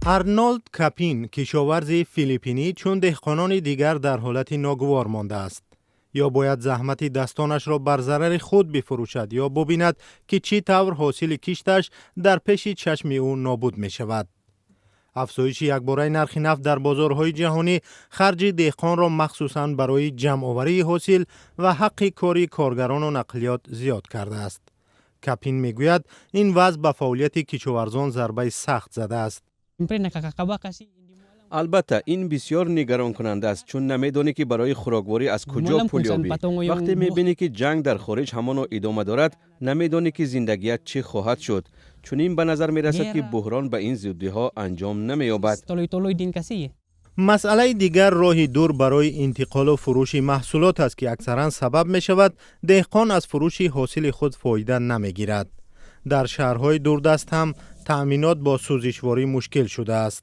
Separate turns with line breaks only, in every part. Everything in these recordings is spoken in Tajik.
Арнолд Капин, кишоварзи филиппинӣ, чун деҳқонони дигар дар ҳолати ногувор мондааст. Ё бояд заҳмати дастонашро бар зарари худ бифурӯшад, ё бубинад, ки чӣ тавр ҳосили кишташ дар пеши чашми ӯ нобуд мешавад. Афзоиши якбораи нархи нафт дар бозорҳои ҷаҳонӣ харҷи деҳқонро, махсусан барои ҷамъоварии ҳосил ва ҳаққи кори коргарону нақлиёт, зиёд кардааст. Капин мегӯяд, ин вазъ ба фаъолияти кишоварзон зарбаи сахт задааст.
Албатта, ин бисёр нигаронкунанда аст, чун намедонӣ, ки барои хӯрокворӣ аз куҷо пул ёбӣ. Вақте мебинӣ, ки ҷанг дар хориҷ ҳамоно идома дорад, намедонӣ, ки зиндагият чӣ хоҳад шуд. Чунин ба назар мерасад, ки буҳрон ба ин зуддиҳо анҷом намеёбад.
Масъалаи дигар роҳи дур барои интиқолу фурӯши маҳсулот аст, ки аксаран сабаб мешавад, деҳқон аз фурӯши ҳосили худ фоида намегирад. Дар шаҳрҳои дурдаст ҳам таъминот бо сӯзишворӣ мушкил шудааст.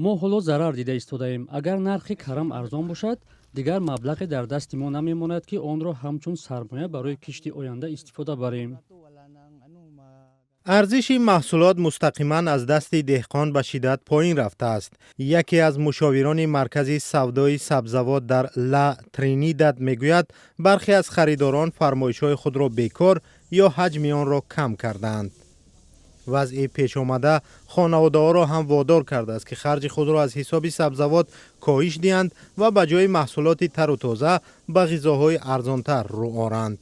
Мо ҳоло зарар дида истодаем. Агар нархи карам арзон бошад, дигар маблағе дар дасти мо намемонад, ки онро ҳамчун сармоя барои кишти оянда истифода барем.
Арзиши маҳсулот мустақиман аз дасти деҳқон ба шиддат поин рафтааст. Яке аз мушовирони маркази савдои сабзавот дар Ла Тринидад мегӯяд, бархе аз харидорон фармоишҳои худро бекор ё ҳаҷми онро кам кардаанд. Вазъи пешомада хонаводаҳоро ҳам водор кардааст, ки харҷи худро аз ҳисоби сабзавот коҳиш диҳанд ва ба ҷои маҳсулоти тару тоза ба ғизоҳои арзонтар рӯ оранд.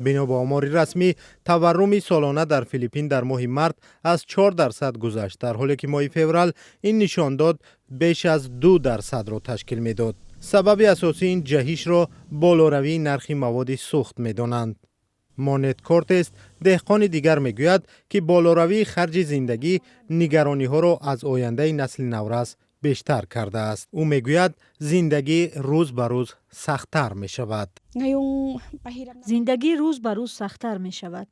Бино ба омори расмӣ, таварруми солона дар Филиппин дар моҳи март аз 4% гузашт, дар ҳоле ки моҳи феврал ин нишондод беш аз 2%-ро ташкил медод. Сабаби асосии ин ҷаҳишро болоравии нархи маводи сӯхт медонанд. Монет Кортес, деҳқони дигар, мегӯяд, ки болоравии харҷи зиндагӣ нигарониҳоро аз ояндаи насли наврас бештар кардааст. Ӯ мегӯяд, зиндагӣ рӯз ба рӯз сахттар мешавад.
Зиндагӣ рӯз ба рӯз сахттар мешавад.